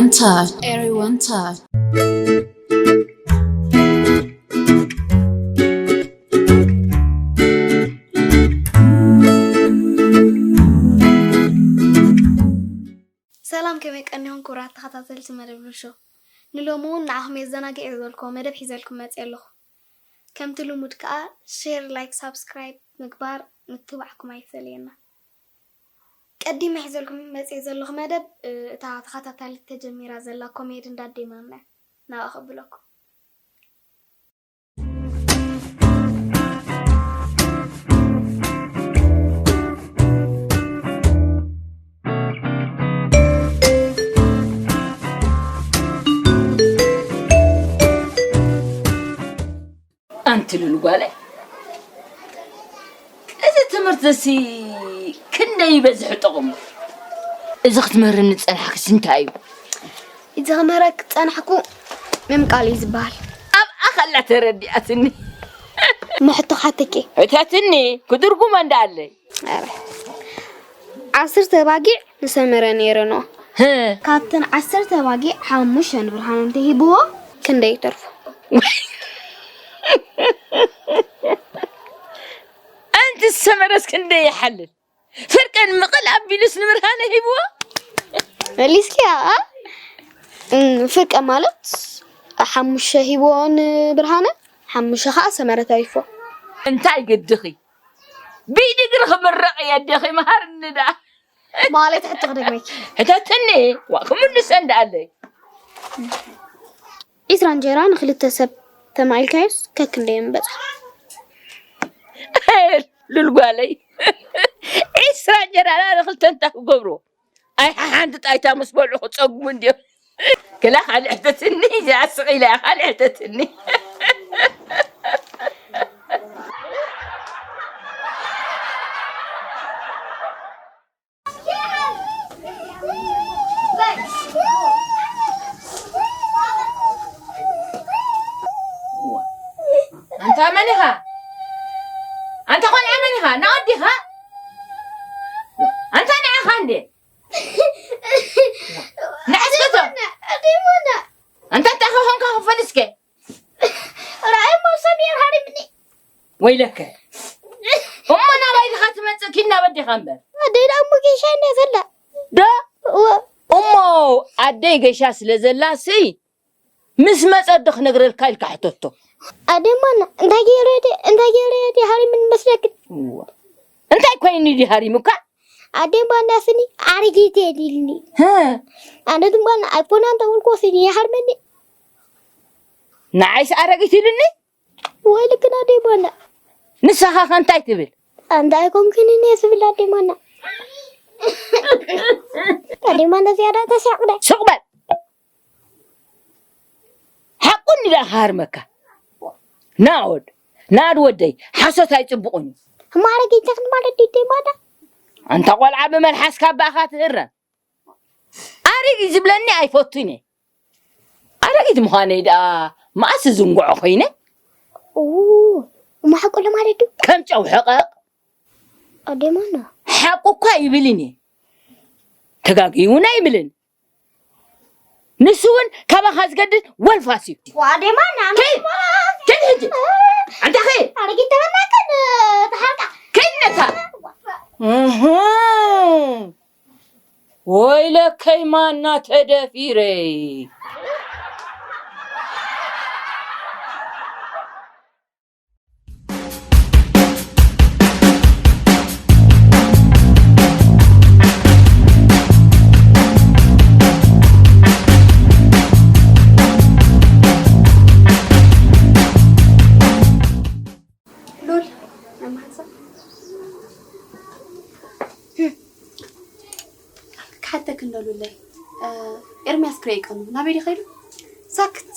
One touch, everyone touch. ሰላም፣ ከመይ ቀኒኹም ክቡራት ተኸታተልቲ መደብ ሉል ሾው? ንሎሚ እውን ንዓኹም የዘናግዕ እየ ዝበልክዎ መደብ ሒዘልኩም መፅየ ኣለኹ። ከምቲ ልሙድ ከዓ ሼር፣ ላይክ፣ ሳብስክራይብ ምግባር ምትብባዕኩም ኣይፈለየና። ቀዲመ ሒዘልኩም መፅየ ዘለኹ መደብ፣ እ፣ እታ ተኸታታሊት ተጀሚራ ዘላ ኮሜዲ እንዳ ኣደይ ማና እያ። ናብኣ ከብለኩም። ኣንቲ ሉል ጓለይ፣ እዚ ትምህርትሲ ክንደይ ይበዝሕ ጥቕሙ? እዚ ክትምህርኒ ዝጸናሕክስ እንታይ እዩ? እዚ ክምህረክ ዝጸናሕኩ ምምቃል እዩ ዝበሃል። ኣብኣ ከላ ተረዲኣትኒ። እሞ ሕቶ ክሓተኪ። ሕተትኒ፣ ክድርጉሞ እንዳኣለይ። ኧረ። ዓሰርተ ኣባጊዕ ንሰመረ ነይረንኦ። ህ። ካብተን ዓሰርተ ኣባጊዕ ሓሙሽተ ንብርሃነ እንተሂብዎ ክንደይ ይተርፎ? ኣንቲ ሰመረስ ክንደይ ይሓልል? ፍርቀን ምቕል ኣቢሉስ ንብርሃነ ሂብዎ? መሊስኪ ኣኣ። እም፣ ፍርቀ ማለት ሓሙሽተ ሂብዎ ንብርሃነ፣ ሓሙሽተ ኸዓ ሰመረ ተሪፎ። እንታይ ግድኺ? ብዲግሪ ክምረቕ እየ ኣዴኺ፣ መሃርኒ ደኣ። ማለት ሕቶ ክደግመኪ። ሕተትኒ፣ ዋ ክምልሰ እንዳኣለይ። ዒስራ እንጀራ ንኽልተ ሰብ ተማኢልካዮስ ከክንደይ ምበጽሓ? ሉል ጓለይ፣ ዒስራ እንጀራ ንኽልተ እንታይ ክገብርዎ? ኣይ ሓሓንቲ ጣይታ ምስ በልዑ ክጸግቡ እንድዮም። ክላ ካልእ ሕተትኒ፣ እዚኣ ስቕ ኢላ እያ፣ ካልእ ሕተትኒ። ኣንታ መን ኢኻ? ኣንታ ቆልዓ መን ኢኻ? ናወዲ ኢኻ? ኣንታ ንዓኻ እንዴ? ንዕስከቶ ኣንታ እንታይ ኮንካ ክፈል እስከ? ራእይ መውሰድ እየ ሃሪምኒ። ወይለከ እሞ ናባይ ዲኻ ትመጽእ? ኪድ ናብ ኣዴኻ እምበር። ኣደይ ደኣ እሞ ጌሻ እንድያ ዘላ። ዶ? እወ። እሞ ኣደይ ጌሻ ስለ ዘላ ሲ ምስ መጸት ዶ ክነግረልካ ኢልካ ሕተቶ። ኣደይ ማና እንታይ ገይረ ድየ እንታይ ገይረ ድየ ሃሪምኒ መስለክን? እዋ። እንታይ ኮይኑ ድዩ ሃሪሙካ? ኣደይ ማና ስኒ ኣረጊት እየ ድልኒ። ህ። ኣነ ድማ ኣይኮና እንተበልኩ ስኒ ይሃርመኒ። ንዓይስ ኣረጊት ኢሉኒ? ወይ ልክና ኣደይ ማና። ንስኻ ከ እንታይ ትብል? ኣንታ ኣይኮንክንን እየ ዝብል ኣደይ ማና። ኣደይ ማና ዝያዳ ተስያቕደ። ስቕ በል። ሓቁኒ ደኣ ክሃርመካ። ናኦድ፣ ናድ ወደይ፣ ሓሶት ኣይጽቡቕን እዩ። እሞ ኣረጊት ኢኺ ማለት ድዩ ኣደይ ማና? ኣንታ ቆልዓ ብመልሓስካ ኣባኻ ትህረም። ኣረጊት ዝብለኒ ኣይፈቱን እየ። ኣረጊት ምዃነይ ደኣ መኣስ ዝንግዖ ኮይነ? ኡ፣ እሞ ሓቁ ለማለት ድዩ? ከም ጨው ሕቐቕ። ኣደይ ማና። ሓቁ እኳ ይብልን እየ። ተጋግዩ እውን ኣይብልን። ንሱ እውን ካባኻ ዝገድድ ወልፋስ እዩ። ኣደይ ማና። ከይድ፣ ከይድ ሕጂ። ኣንታ ከይድ። ኣረጊት ተበላከን ተሓርቃ። ከይድ ነታ። እህ። ወይለከይ ማና ተደፊረ። ሉል፣ ናይ መሓዛ። ክሓተክ እንዶ ሉለይ፣ እ፣ ኤርምያስ ክርኢ ቀኑ ናበይ ድዩ ከይዱ? ሳክት፣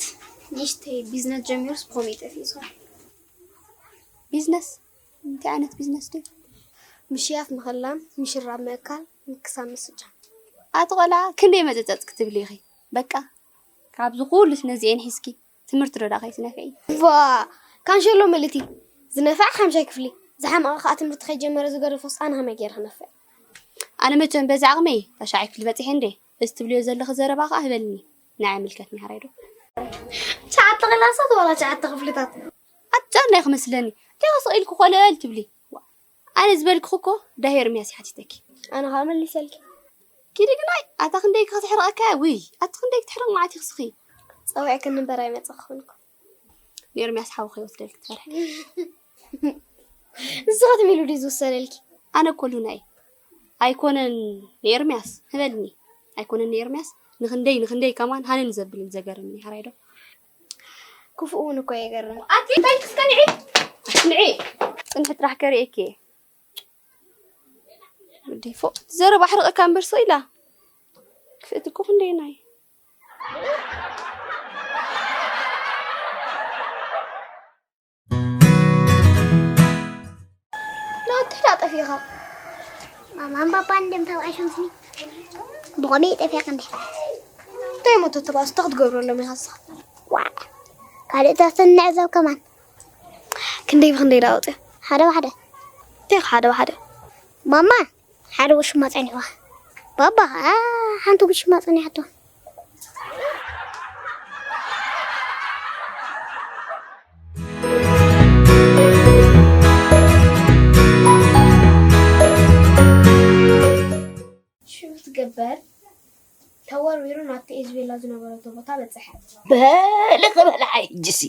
ንእሽተይ ቢዝነስ ጀሚሩስ ብኸምኡ ይጠፍእ ይኸውን። ቢዝነስ? እንታይ ዓይነት ቢዝነስ ድዩ? ምሽያፍ ምኽላም፣ ምሽራብ ምእካል፣ ምክሳብ ምስጃም። ኣቲ ቆልዓ፣ ክንደይ መጸጸጽ ክትብሊ ኢኺ? በቃ፣ ካብዚ ኩሉስ ነዚኤን ሒዝኪ ትምህርቲ ዶ ደኣ ከይትነፍዒ? ዋ፣ ካንሸሎ ምልእቲ፣ ዝነፍዐ ሓምሻይ ክፍሊ፣ ዝሓመቐ ከኣ ትምህርቲ ከይጀመረ ዝገደፎስ ኣነ ከመይ ገይረ ክነፍዕ? ኣነ መቸም በዚ ዓቕመይ ታሽዓይ ክፍሊ በጺሐ እንዴ፣ እዚ ትብልዮ ዘለኺ ዘረባ ከኣ ህበልኒ። ንዓይ ምልከትኒ ሓራይ ዶ? ትሽዓተ ክላሳት ዋላ ትሽዓተ ክፍልታት? ኣታ እንታይ ክመስለኒ? እንታይ ስቕ ኢልኪ ኮለል ትብሊ? ዋ፣ ኣነ ዝበልኩኺ እኮ ዳሄ ኤርምያስ ይሓቲተኪ። ኣነ ከኣ መሊሰልኪ። ኪዲ ግናይ፣ ኣታ ክንደይ ክትሕርቐካ? ውይ፣ ኣቲ ክንደይ ክትሕርቕ መዓት ኢኺ ስኺ? ጸዊዕክኒ እምበር ኣይመጸኽን እኮ። ንኤርምያስ ሓውኺ ይወስደልኪ ትፈርሒ። ንስኺ ትም ኢሉ ድዩ ዝውሰደልኪ? ኣነ እኮ ሉና እየ። ኣይኮነን ንኤርምያስ ህበልኒ። ኣይኮነን ንኤርምያስ ንኽንደይ ንኽንደይ ከማን ሃነን ዘብል እዩ ዘገርምኒ ሓራይ ዶ? ክፉእ እውን እኮ የገርም። ኣቲ እንታይ ትስከንዒ? ንዒ ጽንሒ ጥራሕ ከርእየኪ እየ። ወደይ ፎእ፣ ዘረባ ኣሕርቐካ እምበር ስቕ ኢላ። ክፍእቲ እኮ ክንደየናይ። ናብቲ ዳ ጠፊእኻ? ማማን ባባን እንደም ተባዕሾም ስኒ። ብኸመይ ጠፊእኻ እንደ? እንታይ ሞቶ ተባእሱ፣ እንታይ ክትገብረሎም ኢኻ ንስኻ? ዋ፣ ካልእ ተስንዕዘብ ከማን። ክንደይ ብኽንደይ ዳ ኣውፅያ? ሓደ ብሓደ። እንታይ ኢኻ ሓደ ብሓደ? ማማ፣ ሓደ ውሽማ ጸኒሕዋ። ባባ ኸኣ ሓንቲ ውሽማ ጸኒሓቶ። ሽዑ ትገበር ተወርዊሩ ናብቲ ኤዝቤላ ዝነበረቶ ቦታ በጽሐ። በሊ ክበልዓ ሕጅሲ።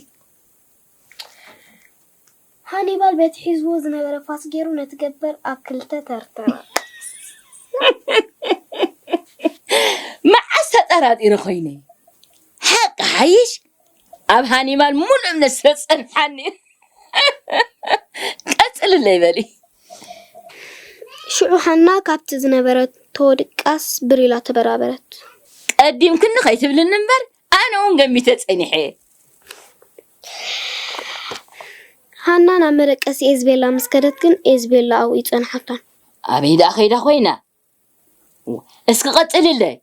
ሃኒባል በቲ ሒዝዎ ዝነበረ ፋስ ገይሩ ነቲ ገበር ኣብ ክልተ ተርተረ። መዓስ ተጠራጢረ ኮይነ? ሓቂ ሓይሽ ኣብ ሃኒባል ሙሉእ እምነት ስለ ዝጸንሓኒ። ቀጽልለይ በሊ። ሽዑ ሃና ካብቲ ዝነበረቶ ድቃስ ብር ኢላ ተበራበረት። ቀዲምክኒ ከይትብልኒ እምበር፣ ኣነ እውን ገሚተ ጸኒሐ። ሃና ናብ መደቀሲ ኤዝቤላ ምስ ከደት ግን ኤዝቤላ ኣብኡ ይጸንሓታን። ኣበይ ደኣ ከይዳ ኮይና? እስኪ ቀጽልለይ።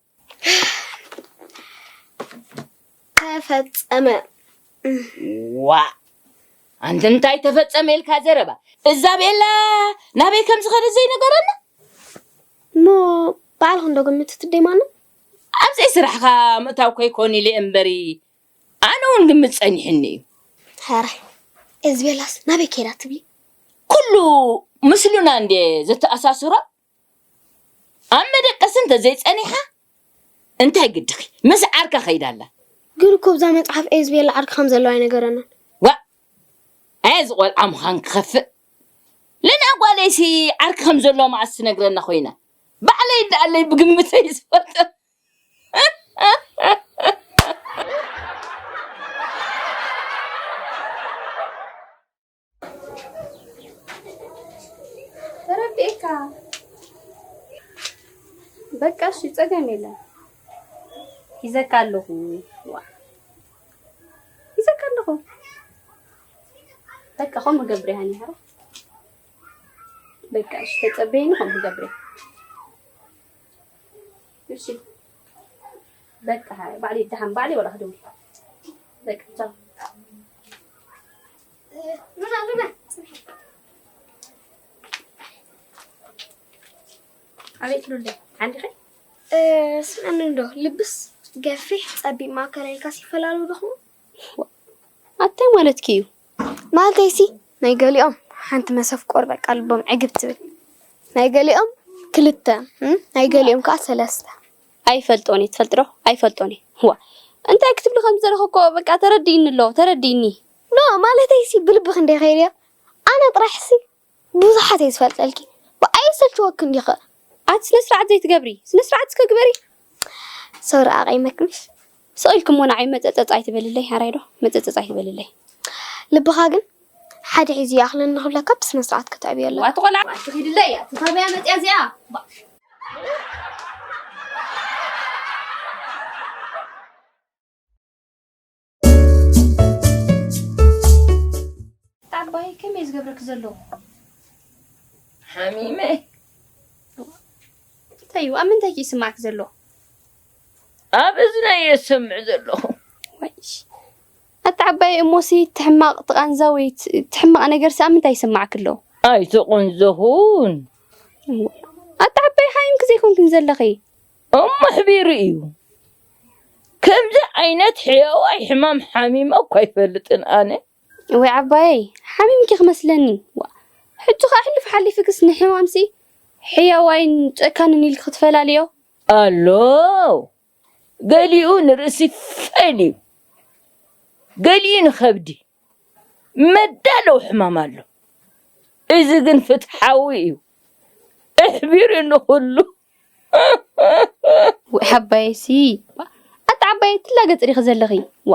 ተፈጸመ። ዋ፣ ኣንቲ እንታይ ተፈጸመ ኢልካ ዘረባ? እዛ ቤላ ናበይ ከም ዝኸደት ዘይነገረና? እሞ ባዕልኺ እንዶ ግምት ትደይማና? ኣብ ዘይስራሕኻ ምእታው ከይኮን ኢለ እምበሪ፣ ኣነ እውን ግምት ጸኒሕኒ እዩ። ሐረ፣ እዚ ቤላስ ናበይ ከይዳ ትብሊ? ኩሉ ምስሉና እንዴ ዘተኣሳስሮ? ኣብ መደቀሲ እንተ ዘይጸኒሓ፣ እንታይ ግድኺ? ምስ ዓርካ ከይዳ ኣላ። ግን እኮ ብዛ መጽሓፍ ኤዝቤላ ዓርኪ ከም ዘለዋ ኣይነገረናን። ዋእ! ኣየ እዚ ቆልዓ ምዃን ክኸፍእ። ለና ጓለይሲ ዓርኪ ከም ዘለዎ መዓስ ትነግረና ኮይና? ባዕለይ እንዳኣለይ ብግምተይ ዝፈልጥ። ተረዲኤካ። በቃ እሺ፣ ጸገም የለን። ሒዘካ ኣለኹ። ዋ። ሒዘካ ኣለኹ። በቃ፣ ከምኡ ገብረ ሃኒ፣ ሐራ። በቃ እሺ፣ ተጸበይኒ፣ ከምኡ ገብረ። እሺ። በቃ፣ ሃይ፣ ባዕለይ ደሓን፣ ባዕለይ ወላ ክደውል። በቃ፣ ቻው። ሉና፣ ሉና፣ ጽንሒ። ኣቤት ሉለ፣ ሓንዲኸ? እ፣ ስምዕኒ እንዶ፣ ልብስ ገፊሕ፣ ጸቢብ፣ ማእከላይ ኢልካስ ይፈላለዩ ዶ ኹም? ኣታይ ማለትኪ እዩ? ማለተይሲ፣ ናይ ገሊኦም ሓንቲ መሰፍ ቆር በቃ ልቦም ዕግብ ትብል። ናይ ገሊኦም ክልተ፣ እም፣ ናይ ገሊኦም ከኣ ሰለስተ። ኣይፈልጦን እየ፣ ትፈልጢ ዶ? ኣይፈልጦን እየ። ዋ፣ እንታይ ክትብሊ ከም ዝደለኹ እኮ በቃ ተረዲእኒ ኣሎ፣ ተረዲእኒ። ኖ፣ ማለተይሲ ብልቢ ክንደይ ከይድዮ? ኣነ ጥራሕሲ ብዙሓት እየ ዝፈልጠልኪ። ብኣይ ሰልችወክን ዲኸ? ኣቲ ስነ ስርዓት ዘይትገብሪ፣ ስነ ስርዓት እስከ ግበሪ። ሶሪ ኣቐይመክንሽ። ስቕ ኢልክሞ ንዓይ መጸጸጽ ኣይትበልለይ፣ ሓራይ ዶ? መጸጸጽ ኣይትበልለይ። ልብኻ ግን ሓደ ሒዙ ይኣኽለኒ ክብለካ ብስነ ስርዓት ከተዕብዮ ኣለካ። ዋቲ ቆልዓ፣ ኣቲ ኺድለይ፣ ኣቲ ካበያ መጽያ እዚኣ? ባ- ኣባይ ከመይ ዝገብረኪ ዘሎ? ሓሚመ። እንታይ እዩ? ኣብ ምንታይ እዩ ይስማዕኪ ዘሎ? ኣብ እዝነይ እየ ዝሰምዕ ዘለኹ። ዋይሽ። ኣታ ዓባይ እሞሲ ትሕማቕ ትቓንዛ ወይ ት-፣ ትሕማቕ ነገርሲ ኣብ ምንታይ ይስማዕኪ ኣሎ? ኣይተቖንዘኹን። ኣታ ዓባይ ሓሚምኪ ዘይኮንክን ዘለኺ? እሞ ኣሕቢሩ እዩ። ከምዚ ዓይነት ሕያዋይ ሕማም ሓሚመ እኳ ኣይፈልጥን ኣነ። ወይ ዓባየይ፣ ሓሚምኪ ክመስለኒ። ዋ፣ ሕጂ ኸኣ ሕሉፍ ሓሊፍክስ ንሕማምሲ ሕያዋይን ጨካንን ኢልኪ ክትፈላልዮ? ኣሎ። ገሊኡ ንርእሲ ፌል እዩ። ገሊኡ ንኸብዲ። መዳለዊ ሕማም ኣሎ። እዚ ግን ፍትሓዊ እዩ። ኣሕቢሩ ንኹሉ። ወይ ዓባየሲ፣ ኣታ ዓባየይ ትላገጽ ዲኺ ዘለኺ? ዋ፣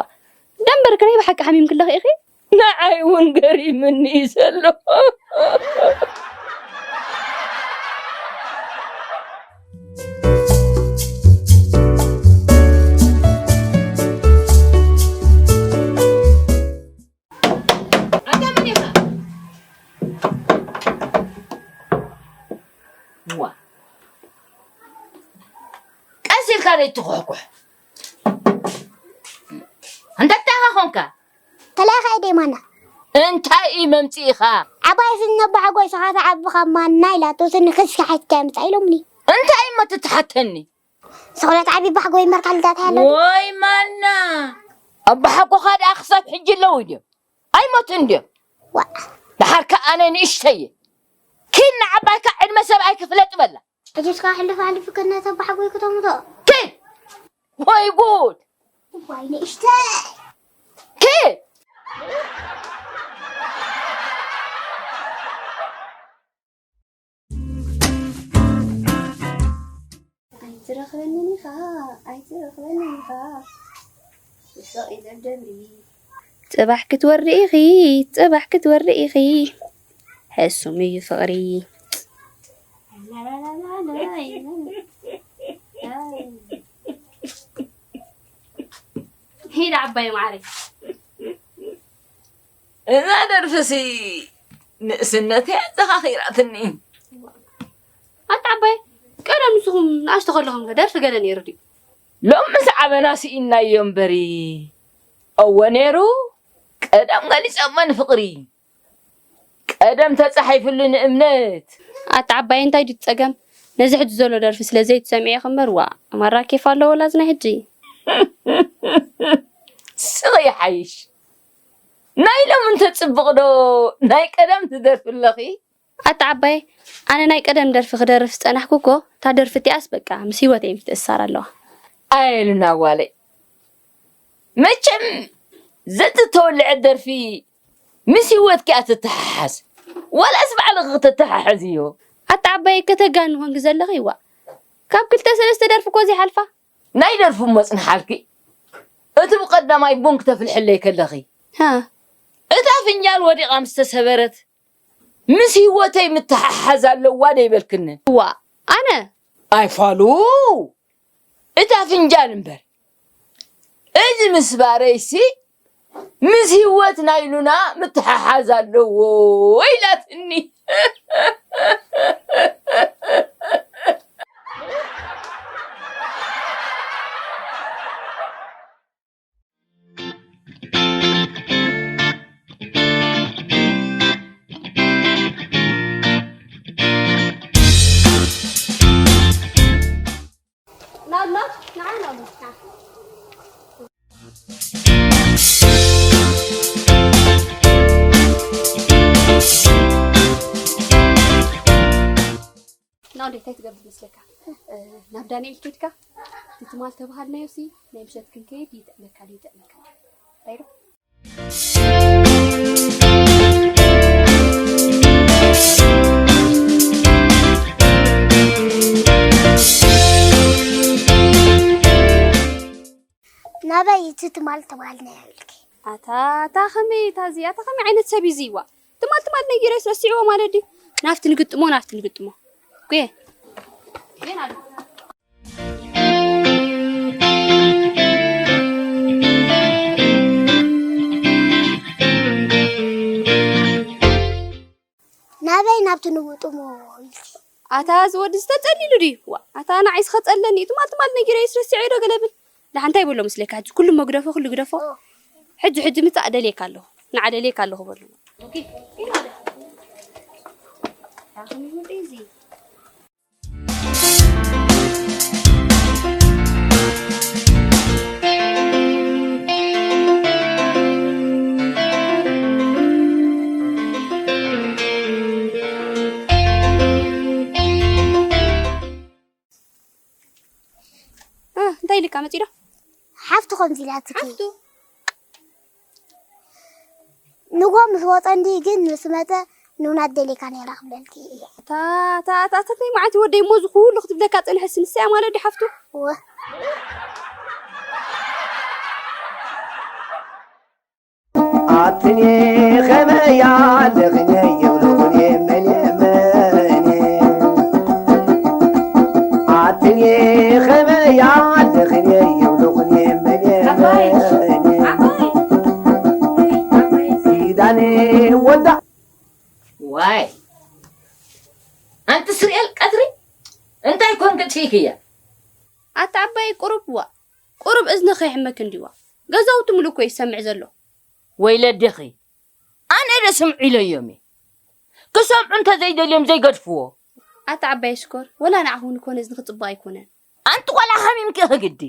ደንበርኪ ናይ ብሓቂ ሓሚምኪ ኣለኺ ኢኺ? ንዓይ እውን ገሪምኒ እዩ ዘሎ። ኣታ መን ኢኻ? ዋ። ቀስ ኢልካ ዘይትኹሕኩሕ። ኣንታ እንታይ ኢኻ ኾንካ? ተላኢኻ እየ ደይማና። እንታይ እዩ መምጽኢኻ? ዓባይ ስኒ ኣቦሓጎይ ስኻ ትዓቢ ካብ ማና ኢላቶ ስኒ ክስኪ ሓትካ ምጻእ ኢሎምኒ። እንታይ እሞ ትትሓተኒ? ስቕለት ዓቢ ኣቦሓጎይ መርካ ልዳታ ያለ። ወይ ማና! ኣቦሓጎኻ ደኣ ክሳብ ሕጂ ኣለዉ ድዮም? ኣይሞቱን ድዮም? ዋ። ደሓር ከኣ ኣነ ንእሽተይ እየ። ኪድ ንዓባይካ ዕድመ ሰብኣይ ክፍለጥ በላ። ሕጂስ ከኣ ሕልፍ ኣሕልፍ ከነተ ኣቦሓጎይ ክተምቶ። ኪድ! ወይ ጉድ! ዋይ ንእሽተይ። ኪድ! ኣይትረኽበንን ኢኻ፣ ኣይትረኽበንን ኢኻ። ብስቕ ኢለ ደብሪ። ጽባሕ ክትወሪ ኢኺ፣ ጽባሕ ክትወሪ ኢኺ። ሕሱም እዩ ፍቕሪ። ሂድ ዓባይ ማዕረይ። እዛ ደርፍሲ ንእስነተይ ኣዘኻኺራትኒ። ኣታ ዓባይ፣ ቀደም ንስኹም ንኣሽቱ ከለኹም ከ ደርፊ ገለ ነይሩ ድዩ? ሎም ምስ ዓበና ስኢንናዮ እምበሪ። እወ ነይሩ፣ ቀደም ገሊጾሞ ንፍቕሪ። ቀደም ተጻሒፍሉ ንእምነት። ኣታ ዓባይ፣ እንታይ ድዩ ጸገም? ነዚ ሕጂ ዘሎ ደርፊ ስለ ዘይትሰምዕዮ እምበር፣ ዋእ፣ ማራ ኬፍ ኣለዎ ላዝና ሕጂ። ስቕ ይሓይሽ። ናይ ሎሚ እንተ ጽቡቕ ዶ ናይ ቀደም ትደርፊ ኣለኺ? ኣታ ዓባይ፣ ኣነ ናይ ቀደም ደርፊ ክደርፍ ዝጸናሕኩ እኮ፣ እታ ደርፊ እቲኣስ በቃ ምስ ህይወተይ ምትእስሳር ኣለዋ። ኣየልና ጓለይ። መቸም ዘቲ ተወልዐት ደርፊ ምስ ህይወትኪ እያ ትተሓሓዝ። ዋላስ ባዕልኺ ክትተሓሓዝዮ? ኣታ ዓባይ፣ ከተጋኒ ኮንኪ ዘለኺ፣ ዋእ። ካብ ክልተ ሰለስተ ደርፊ እኮ ዘይሓልፋ። ናይ ደርፊ እሞ ጽንሓልኪ። እቲ ብቐዳማይ ቡን ክተፍልሕለይ ከለኺ፣ ሃ። እታ ፍንጃል ወዲቓ ምስ ተሰበረት፣ ምስ ህይወተይ ምትሓሓዝ ኣለዋ ደይበልክኒ? ዋእ፣ ኣነ? ኣይፋሉ፣ እታ ፍንጃል እምበር። እዚ ምስባረይሲ ምስ ህይወት ናይ ሉና ምትሓሓዝ ኣለዎ ኢላትኒ። ናብ ናብ ንዓይ ናብ ናው እንታይ ትገብር መስለካ? እ፣ ናብ ዳንኤል ኬድካ፣ እቲ ትማል ተባሃልናዮ ሲ ናይ ምሸት ክንከይድ ይጥዕመካ ዶ ይጥዕመካ? እንታይ ዶ? ናበይ እቲ ትማል ተባሃልናዮ ኢልኪ? ኣታ፣ ኣታ ከመይ እታ እዚ፣ ኣታ ከመይ ዓይነት ሰብ እዩ እዚ? ዋ፣ ትማል ትማል ነጊረስ ረሲዕዎ ማለት ድዩ? ናብቲ ንግጥሞ፣ ናብቲ ንግጥሞ። ኩየ። ናበይ ናብቲ ንውጥሞ ኢልኪ? ኣታ እዚ ወዲ ዝተጸሊሉ ድዩ? ዋ፣ ኣታ ንዓይስ ከጸለኒ እዩ። ትማል ትማል ነጊረይስ ረሲዐዮ ዶ ገለ ብል? ደሓ እንታይ ይበሎ ምስለካ? ሕጂ ኩሉ እሞ ግደፎ፣ ኩሉ ግደፎ። ኦ። ሕጂ፣ ሕጂ ምጻእ ደልየካ ኣለኹ። ንዓ ደልየካ ኣለኹ በሎ። ኦኬ። ኣኹም ይሁን እዚ። ኢልካ መጺኡ ዶ? ሓፍቱ ከምዚ ኢላትኪ። ሓፍቱ ንጎ ምስ ወጸ እንዲ ግን ምስ መጸ ንውናት ደሊካ ነይራ ክብለልኪ እየ። እታ እታ እታ እታ ናይ መዓልቲ ወደይ እሞ እዚ ኩሉ ክትብለካ ጸንሐ ስንስያ ማለት ድዩ ሓፍቱ? እወ። ኣትኔ ኸመይ ኣለኽኔ የብልኹኔ መኔ መኔ ኣትኔ ኸመይ ኣለኽኔ የብልኹኔ መኔ መኔ ኪዳኔ ወዳ ዋይ ኣንቲ ስርኤል ቀትሪ እንታይ ኮንክ ትፊክያ ኣታ ዓባይ ቁሩብ ዋ ቁሩብ እዝንኺ ይሕመኪ እንዲዋ ገዛውቲ ሙሉእ እኮ ይሰምዕ ዘሎ። ወይለደኺ ኣነ ዶ ስምዑ ኢለዮም እየ ክሰምዑ እንተዘይደልዮም ዘይገድፍዎ ኣታ ዓባይ ሽኮር ወላ ንዓኹ እውን እኮ ነዝንኺ ጽቡቕ ኣይኮነን። ኣንቲ ቆልዓ ሓሚምኪ ኢኺ ግዲ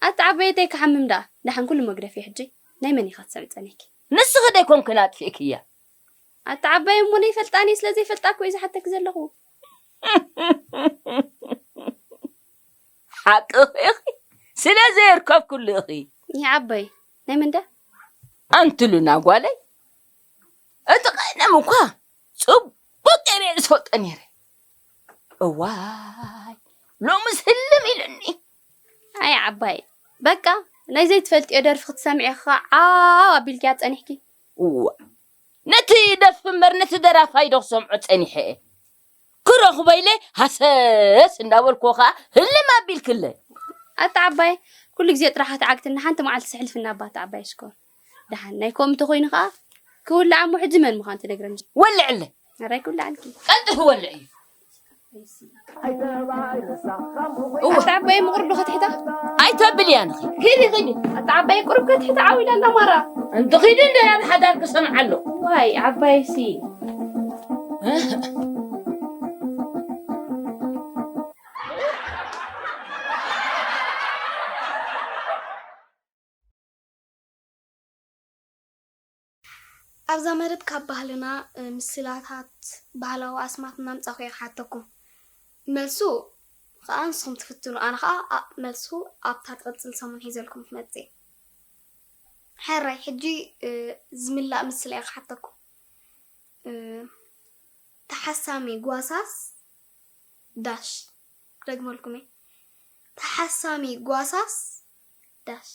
ኣታ ዓባየተይ ክሓምም ደኣ ደሓን ኩሉ መግደፊ ሕጂ ናይ መን ኢኻ ትሰምዒ ጸኒሕኪ? ንስኺ ዶ ኣይኮንክን ኣጥፊእክያ ኣታ ዓባየ እሞ ነይፈልጣን እየ ስለ ዘይፈልጣ እኮ እየ ዝሓተኪ ዘለኹ። ሓቅኺ ኢኺ ስለ ዘየርከብኩሉ ኢኺ ይህ ዓባይ ናይ መን ድያ? ኣንቲ ሉና ጓለይ እቲ ቀደም እኳ ጽቡቕ ገይረ እየ ዝፈልጦ ነይረ እዋይ ሎምስ ህልም ኢሉኒ ኣይ ዓባይ በቃ ናይ ዘይትፈልጥዮ ደርፊ ክትሰምዒ ከዓ ዓው ኣቢልክያ ጸኒሕኪ። እዋ ነቲ ደርፊ እምበር ነቲ ደራፋይ ዶ ክሰምዖ ጸኒሐ እየ ክረኽቦ ኢለ ሃሰስ እንዳበልኩ ከዓ ህልም ኣቢልክለ ኣታ ዓባይ ኩሉ ግዜ ጥራሕ ኣትዓግትና ሓንቲ መዓልቲ ስሕልፍና ኣባ ኣታ ዓባይ ሽኮር ደሓን ናይ ከምኡ እንተኾይኑ ከዓ ክውላዕ እሞ ሕጂ መን ምዃን ትነግረኒ ወልዕለ ኣራይ ክውላዓልኪ ቀልጥፊ ወልዕ እዩ ኣታ ዓባይ ምቑር ዶ ከትሕታ ኣይተብል እያ ንኺ ኪዲ ኪዲ ኣታ ዓባይ ቁሩብ ከትሕታ ዓው ኢላ ኣላ ማራ እንተ ኺዲ እንደ ናብ ሓዳር ክሰምዓ ኣለኹ ዋይ ዓባይ ሲ ኣብዛ መደብ ካብ ባህልና ምስላታት ባህላዊ ኣስማት እናምፃኹ እየ ክሓተኩም። መልሱ ከዓ ንስኹም ትፍትኑ ኣነ ከዓ መልሱ ኣብታ ትቕፅል ሰሙን ሒዘልኩም ክመፅእ እየ። ሕራይ ሕጂ ዝምላእ ምስላ እየ ክሓተኩም። ተሓሳሚ ጓሳስ ዳሽ ክደግመልኩም እየ ተሓሳሚ ጓሳስ ዳሽ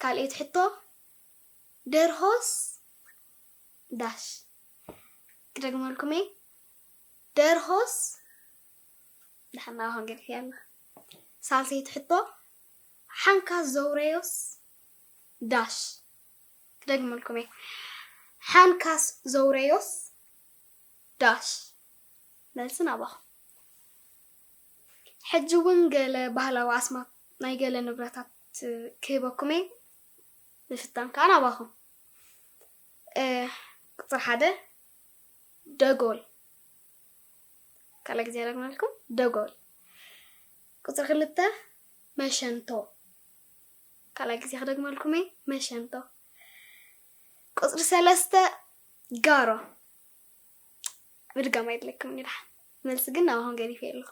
ካልኤት ሕቶ ደርሆስ ዳሽ ክደግመልኩም እየ ደርሆስ ደሓና ሆንገድክያላ ሳልሰይቲ ሕቶ ሓንካ ዘውረዮስ ዳሽ ክደግመልኩም እየ ሓንካስ ዘውረዮስ ዳሽ መልሲ ናባኹም ሕጂ እውን ገለ ባህላዊ ኣስማት ናይ ገለ ንብረታት ክህበኩም እየ ምፍታን ከዓ ናባኹም ቁፅሪ ሓደ ደጎል ካልእ ግዜ ደግመልኩም ደጎል ቁፅሪ ክልተ መሸንቶ ካልኣይ ግዜ ክደግመልኩም እየ መሸንቶ ቁፅሪ ሰለስተ ጋሮ ምድጋም ኣይድለኩም እዩ ደሓን መልሲ ግን ናባኹም ገዲፈ ኣለኹ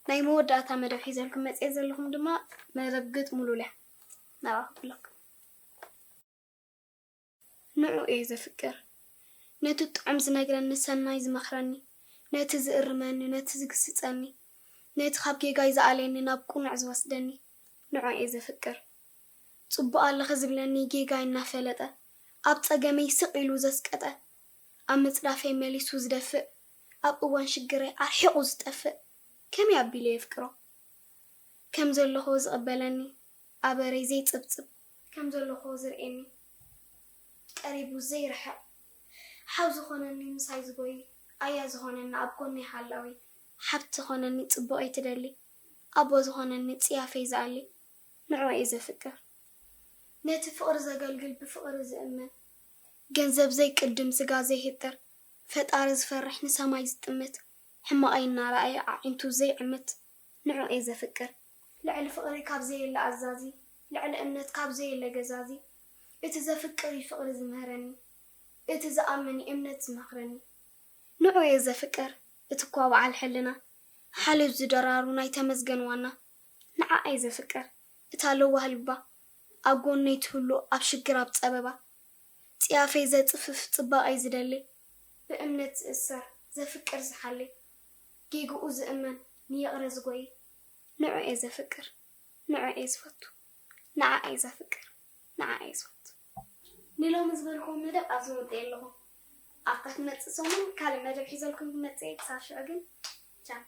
ናይ መወዳእታ መደብ ሒዘልኩም መፅየ ዘለኹም ድማ መደብ ግጥሙ ሉልያ ናባኹም ኣለኩም ንዑ እየ ዘፍቅር ነቲ ጥዑም ዝነግረኒ ሰናይ ዝመኽረኒ ነቲ ዝእርመኒ ነቲ ዝግስጸኒ ነቲ ካብ ጌጋይ ዝኣልየኒ ናብ ቅኑዕ ዝወስደኒ ንዑ እየ ዘፍቅር ጽቡቕ ኣለኺ ዝብለኒ ጌጋይ እናፈለጠ ኣብ ጸገመይ ስቕ ኢሉ ዘስቀጠ ኣብ ምጽዳፈይ መሊሱ ዝደፍእ ኣብ እዋን ሽግረይ ኣርሒቑ ዝጠፍእ ከመይ ኣቢለ የፍቅሮ ከም ዘለኹ ዝቕበለኒ ኣበረይ ዘይጽብጽብ ከም ዘለኹ ዝርእየኒ ቀሪቡ ዘይርሕቕ ሓው ዝኾነኒ ምሳይ ዝጎይ ኣያ ዝኾነኒ ኣብ ጎነይ ሓላዊ ሓብቲ ዝኾነኒ ጽቡቐይ ትደሊ ኣቦ ዝኾነኒ ጽያፈይ ዝኣሊ ንዕኡ እየ ዘፍቅር ነቲ ፍቕሪ ዘገልግል ብፍቕሪ ዝእመን ገንዘብ ዘይቅድም ስጋ ዘይህጥር ፈጣሪ ዝፈርሕ ንሰማይ ዝጥምት ሕማቐይ እናረኣየ ኣዒንቱ ዘይዕምት ንዑ እየ ዘፍቅር። ልዕሊ ፍቕሪ ካብ ዘየለ ኣዛዚ፣ ልዕሊ እምነት ካብ ዘየለ ገዛዚ፣ እቲ ዘፍቅር እዩ ፍቕሪ ዝምህረኒ፣ እቲ ዝኣምን እዩ እምነት ዝመኽረኒ። ንዑ እየ ዘፍቅር፣ እቲ እኳ በዓል ሕልና፣ ሓልዮት ዝደራሩ ናይ ተመስገን ዋና። ንዓኣይ ዘፍቅር እታ ለዋህ ልባ፣ ኣብ ጎነይ ትህሉ ኣብ ሽግር ኣብ ጸበባ፣ ጽያፈይ ዘጽፍፍ ጽባቐይ ዝደሊ፣ ብእምነት ዝእሰር ዘፍቅር ዝሓሊ፣ ጌግኡ ዝእመን ንይቕረ ዝጎይ፣ ንዑ እየ ዘፍቅር፣ ንዑ እየ ዝፈቱ፣ ንዓ እየ ዘፍቅር፣ ንዓ እየ ዝፈቱ። ንሎሚ ዝበልኩም መደብ ኣብዚ ወዲኤ ኣለኹ። ኣብታ ክመጽእ ሰሙን ካልእ መደብ ሒዘልኩም ክመጽእ እየ። ክሳብ ሽዑ ግን ቻው።